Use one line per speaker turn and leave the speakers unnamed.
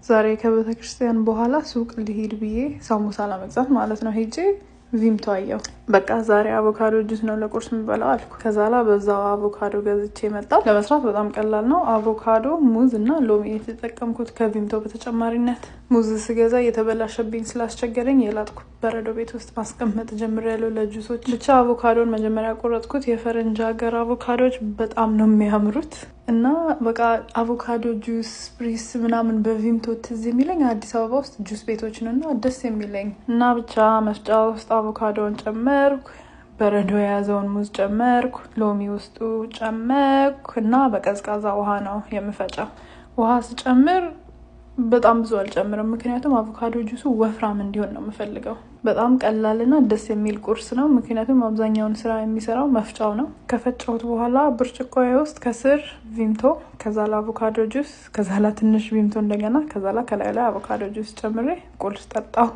ዛሬ ከቤተ ክርስቲያን በኋላ ሱቅ ልሂድ ብዬ ሳሙሳ ለመግዛት ማለት ነው ሄጄ ቪምቶ አየሁ። በቃ ዛሬ አቮካዶ ጁስ ነው ለቁርስ የምበላው አልኩ። ከዛላ በዛው አቮካዶ ገዝቼ መጣሁ። ለመስራት በጣም ቀላል ነው። አቮካዶ፣ ሙዝ እና ሎሚ የተጠቀምኩት ከቪምቶ በተጨማሪነት። ሙዝ ስገዛ እየተበላሸብኝ ስላስቸገረኝ የላጥኩ በረዶ ቤት ውስጥ ማስቀመጥ ጀምሬያለሁ ለጁሶች። ብቻ አቮካዶን መጀመሪያ ቆረጥኩት። የፈረንጅ ሀገር አቮካዶች በጣም ነው የሚያምሩት እና በቃ አቮካዶ ጁስ ስፕሪስ ምናምን በቪምቶ ትዝ የሚለኝ አዲስ አበባ ውስጥ ጁስ ቤቶች ነው እና ደስ የሚለኝ እና ብቻ መፍጫ ውስጥ አቮካዶን ጨመርኩ፣ በረዶ የያዘውን ሙዝ ጨመርኩ፣ ሎሚ ውስጡ ጨመርኩ እና በቀዝቃዛ ውሃ ነው የምፈጨው። ውሃ ስጨምር በጣም ብዙ አልጨምርም፣ ምክንያቱም አቮካዶ ጁሱ ወፍራም እንዲሆን ነው የምፈልገው። በጣም ቀላልና ደስ የሚል ቁርስ ነው፣ ምክንያቱም አብዛኛውን ስራ የሚሰራው መፍጫው ነው። ከፈጨሁት በኋላ ብርጭቆዬ ውስጥ ከስር ቪምቶ፣ ከዛላ አቮካዶ ጁስ፣ ከዛላ ትንሽ ቪምቶ እንደገና፣ ከዛላ ከላይ ላይ አቮካዶ ጁስ ጨምሬ ቁርስ ጠጣሁ።